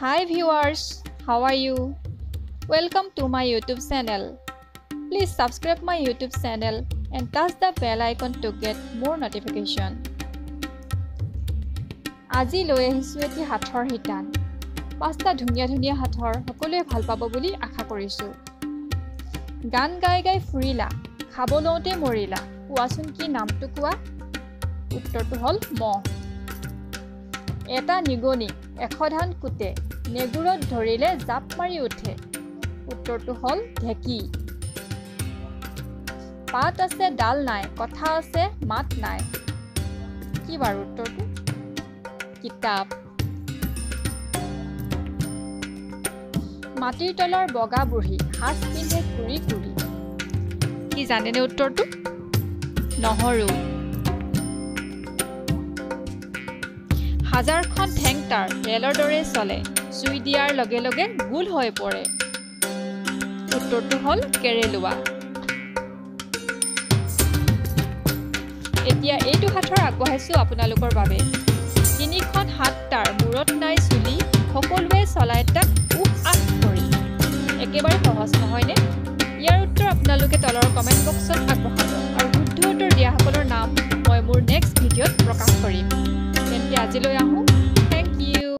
Hi viewers, how are you? Welcome to my YouTube channel. Please subscribe my YouTube channel and touch the bell icon to get more notification. আজি লৈ আহিছো এটি হাতৰ শিতান। পাঁচটা ধুনীয়া ধুনীয়া হাতৰ সকলোৱে ভাল পাব বুলি আশা কৰিছো। গান গাই গাই ফুৰিলা, খাব লওঁতে মৰিলা, কোৱাচোন কি নামটো কোৱা? উত্তৰটো হ'ল মহ। এটা নিগনি 100 ধান কুটে, নেগুৰত ধৰিলে জাপ মাৰি উঠে। উত্তৰটো হ'ল ঢেঁকী। পাত আছে ডাল নাই, কথা আছে মাত নাই। কি বাৰু উত্তৰটো? কিতাপ। মাটিৰ তলৰ বগা বুঢ়ী, সাজ পিন্ধে কুৰি কুৰি। কি জানেনে উত্তৰটো? নহৰু। হাজাৰখন ঠেং তাৰ ৰেলৰ দৰে চলে, চুই দিয়াৰ লগে লগে গোল হৈ পৰে। উত্তৰটো হ'ল কেৰেলুৱা। এতিয়া এইটো সাঁথৰ আগবঢ়াইছো আপোনালোকৰ বাবে। তিনিখন হাত তাৰ, মূৰত নাই চুলি, সকলোৱে চলাই তাক উহ আহ কৰি। একেবাৰে সহজ নহয়নে? ইয়াৰ উত্তৰ আপোনালোকে তলৰ কমেণ্ট বক্সত আগবঢ়াব আৰু শুদ্ধ উত্তৰ দিয়াসকলৰ নাম মই মোৰ নেক্সট ভিডিঅ'ত প্ৰকাশ কৰিম। তেন্তে আজিলৈ আহোঁ।